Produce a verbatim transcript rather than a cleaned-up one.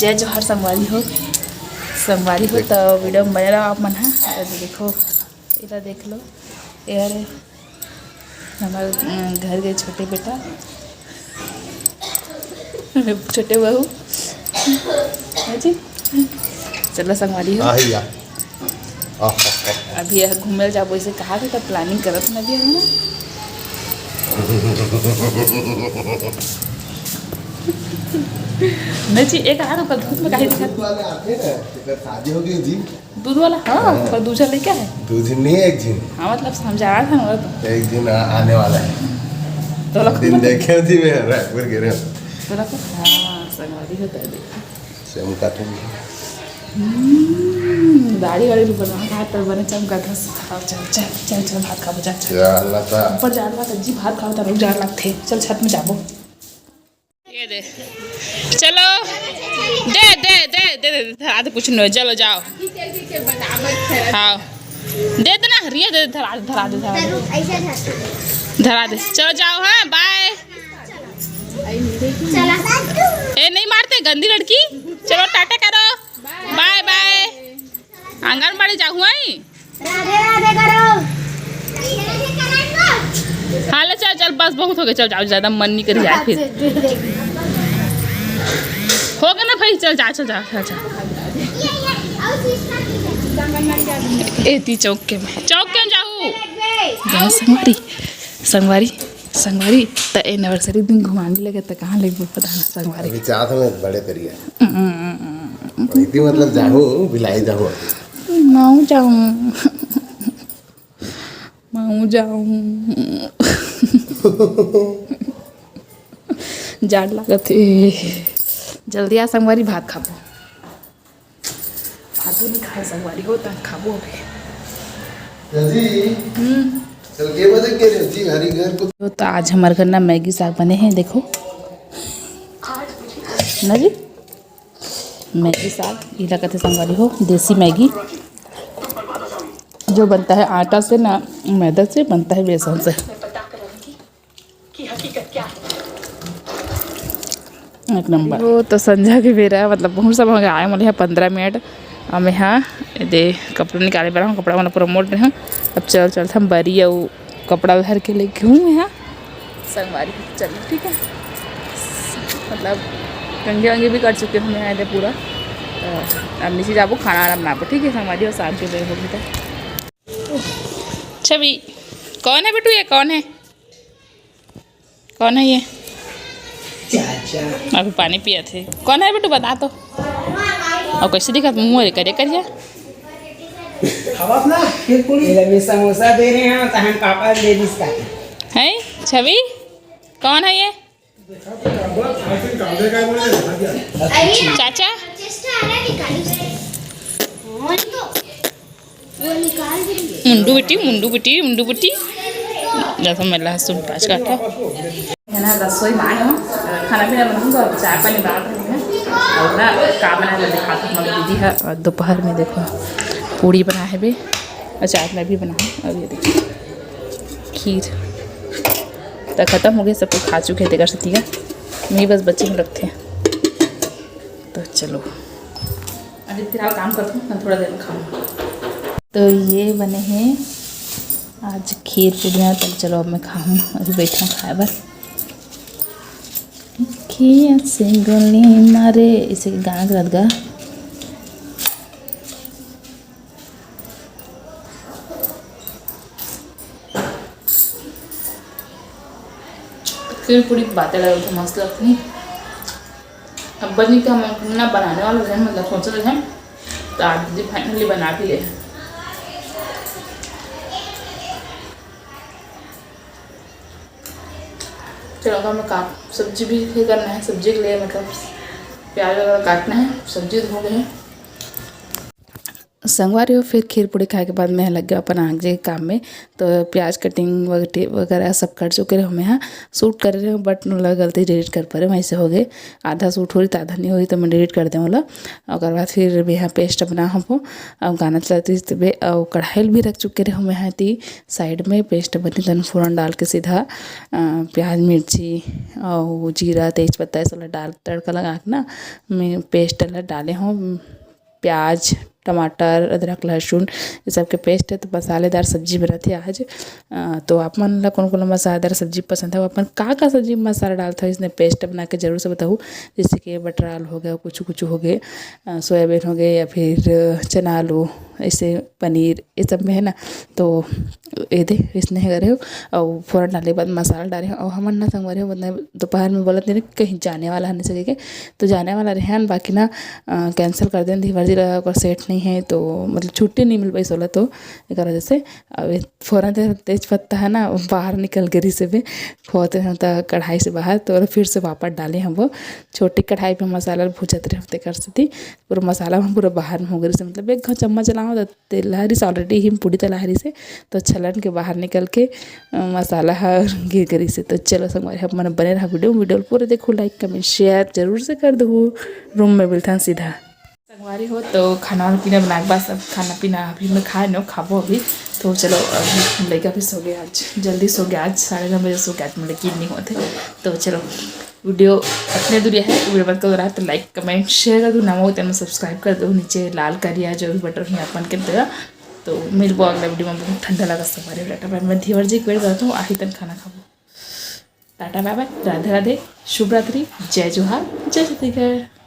जय जोहार संगवारी हो, संगवारी हो, तो वीडियो में बने रहो आप मन ह। तो देखो, इधर देख लो, ये हरे हमर, अ, घर के छोटे बेटा, छोटे बहू, है जी। चलो संगवारी हो। आही या। आह, आह, आह। अभी यह घूमे जाबो, इसे कहा भी तब प्लानिंग करत ना भी है ना। नहीं जी, एक हाथ ऊपर धूप में काहे दिखा? दूध वाले आते हैं, तो शादी हो गई जी। दूध वाला, हाँ, हाँ। पर दूसरा लेके है। दो दिन नहीं, एक दिन। हाँ, मतलब समझा रहा था ना वो तो। एक दिन आ-, आने वाला है। तो लखन दिन मत देखे थी मैं रायपुर के रहे। तो लखन, हाँ, संगवारी होता है, देखो। चमका था। हम्म, दाढ़ी वाली भी बनवा, हाथ पर बने चमका था। हाँ, चल, चल, चल, चल, भात खाबो, चल, चल। चल, ला था। ऊपर जा, ला था, जी, भात खाओ, तो रुक जा, ला थे। चल, छत में जाबो। ये दे। चलो। दे, दे, दे, दे, दे, धरा दे, कुछ नहीं, चलो जाओ। हाँ। दे दे ना, रिया दे, धरा दे, धरा दे, धरा दे। ऐसे धर। धरा दे। चलो जाओ, हाँ, बाय। चला। ए, नहीं मारते, गंदी लड़की। चलो, टाटा करो। बाय, बाय। आंगनबाड़ी जाहू आई। राधे राधे करो। हाँ, ले चल, चल, बस बहुत हो गया, चल जाओ, ज्यादा मन नहीं करी जाए फिर। हो गया ना भाई, चल जा, चल जा, चल जा। ए ती चौक के में, चौक के में जाहू। जा संगवारी, संगवारी, संगवारी, त एनिवर्सरी दिन घुमाने लगे त कहाँ लेगबो पता ना संगवारी। अभी चाहत हमें बड़े करिए। हम्म। इति मतलब जाहू, बिलाई जाहू। माऊ जाऊँ। माऊ जाऊँ। जाड़ लागत हे। जल्दी आ संगवारी, भात खाबो। भातो नहीं खाए संगवारी हो, तब खाबो अभी। जी। हम्म। चल के बजे के रे जी, हरी घर को। तो आज हमारे घर ना मैगी साग बने हैं, देखो ना जी। मैगी साग, इला कथे संगवारी हो, देसी मैगी, जो बनता है आटा से ना, मैदा से, बनता है बेसन से। एक नंबर। वो तो संझा के बेरा है, मतलब बहुत सब हो गया आए, मतलब पंद्रह मिनट। अब मैं हाँ, दे कपड़ा निकाले बर हूँ, कपड़ा मतलब पूरा मोड़ रहे हूँ। अब चल, चल हम बरी अउ कपड़ा धर के लेके हूँ मैं हाँ। संगवारी, चलो ठीक है, मतलब कंघी वंघी भी कर चुके हूँ मैं, आए थे पूरा। तो अब नीचे जाबो, खाना वाना बनाबो, ठीक है संगवारी, और शाम के बेर होगी तो। छवि, कौन है बेटू, ये कौन है, कौन है ये? चाचा। अभी पानी पिया थे। कौन है बेटू, बता तो। और कैसे दिखा मुँह रे, करे करिया। खावा ना, फिर पूरी। ये लगे समोसा दे रहे हैं, तो हम पापा दे दिस का। हैं छवि, कौन है ये? चाचा। मुंडू बेटी, मुंडू बेटी, मुंडू बेटी। जैसा मैं लहसुन प्याज काटा। है ना, रसोई में आए हूँ, खाना पीना बनाऊंगा, चाय पानी बना रही हूँ। और ना, का बना ले दिखा दो, मगर दीदी है। और दोपहर में देखो, पूड़ी बना है बे, अचार मैं भी बनाऊँ। और ये देखो, खीर तो खत्म हो गया, सब कुछ खा चुके थे, कर सकती है, मैं ही बस बच्चे में रखते हैं। तो चलो, अभी फिलहाल काम करती हूँ, मैं थोड़ा देर में खाऊँ। तो ये बने हैं आज खीर पूड़ियाँ। तो चलो, अब मैं खाऊँ, अभी बैठा हूँ खाए बर। खीर से गोली मारे, इसे गाना के रहत गा। खीर पूड़ी की बातें अलग होती, मस्त लगती। अब बनी के हम अपना बनाने वाले हैं, मतलब सोच रहे हैं, तो आज दीदी finally बना भी ले। चलो, अब हमें काट, सब्जी भी ये करना है, सब्जी के लिए मतलब प्याज वगैरह काटना है, सब्जी तो हो गई है। संगवारी हो, फिर खीर पूड़ी खाए के बाद मैं लग गया अपन आगे काम में। तो प्याज कटिंग वगैरह सब कर चुके रहे मैं, हाँ शूट कर रहे हूँ, बट मोला गलती डिलीट कर परे, वहीं से हो गए। आधा शूट हो रही तो आधा नहीं हो रही, तो मैं डिलीट कर दे मोला। ओकर बाद फिर मैं यहाँ पेस्ट बना हूँ, अब गाना चलती तबे, और कढ़ाई भी रख चुके रहे मैं यहाँ ती साइड में। पेस्ट बनी तन फोरन डाल के सीधा प्याज मिर्ची और जीरा तेज पत्ता ये सब डाल तड़का लगा के ना मैं पेस्ट ला डाले हूँ। प्याज, टमाटर, अदरक, लहसुन ये सब के पेस्ट है, तो मसालेदार सब्जी बनाथे आज। तो आप मन ला कौन कौन मसालेदार सब्जी पसंद है, अपन का का सब्जी में मसाला डालते हो, इसने पेस्ट बना के जरूर से बताओ। जैसे कि बटर आलू हो गया, कुछ कुछ हो गए, सोयाबीन हो गए, या फिर चना आलू, ऐसे पनीर, ये सब में है ना। तो ये दे इसने करे हो, और फोरन डाले के बाद मसाला डाले हो। और हमन ना संगवारी हो, मतलब दोपहर में बोलत नहीं कहीं जाने वाला है नहीं सके के, तो जाने वाला रहे हैं, बाकी ना कैंसिल कर देन, धीवर जी लगा ओकर सेट नहीं है, तो मतलब छुट्टी नहीं मिल पाई सोला, तो एक वजह से अब फोरन ते-, तेज पत्ता है ना, वो बाहर निकल के रिसे बे फोते हैं तो कढ़ाई से बाहर, तो फिर से वापस डाले हम वो छोटी कढ़ाई पे मसाला भूजत रहे होते कर से थी। पूरा मसाला हम पूरा बाहर में हो गए, मतलब एक चम्मच चलाओ तो तेलहरी से already ही पूरी तेलहरी से, तो छलन के बाहर निकल के मसाला ह गिर गई से। तो चलो संगवारी, आप मन बने रहा वीडियो, वीडियो पूरा देखो, लाइक कमेंट शेयर जरूर से कर दो। रूम में मिलता सीधा संगवारी हो। तो खाना वाना पीना बना के बाद सब खाना पीना अभी मैं खाए नो खाबो अभी। तो चलो अभी हम लड़का भी सो गए, आज जल्दी सो गया, आज साढ़े नौ बजे सो गया, आज मैं लड़की नहीं होते। तो चलो वीडियो अपने दूरिया है, वीडियो बंद कर रहा है तो लाइक कमेंट शेयर कर दो, ना हो तो सब्सक्राइब कर दो, नीचे लाल करिया जो भी बटन है अपन के देगा। तो मिलबो अगला वीडियो में, बहुत ठंडा लगा संगवारी हो। टाटा बाय बाय, धीवर जी एक बेर करता हूँ, आही तन खाना खाबो। टाटा बाय बाय, राधे राधे, शुभ रात्रि, जय जोहार, जय छत्तीसगढ़।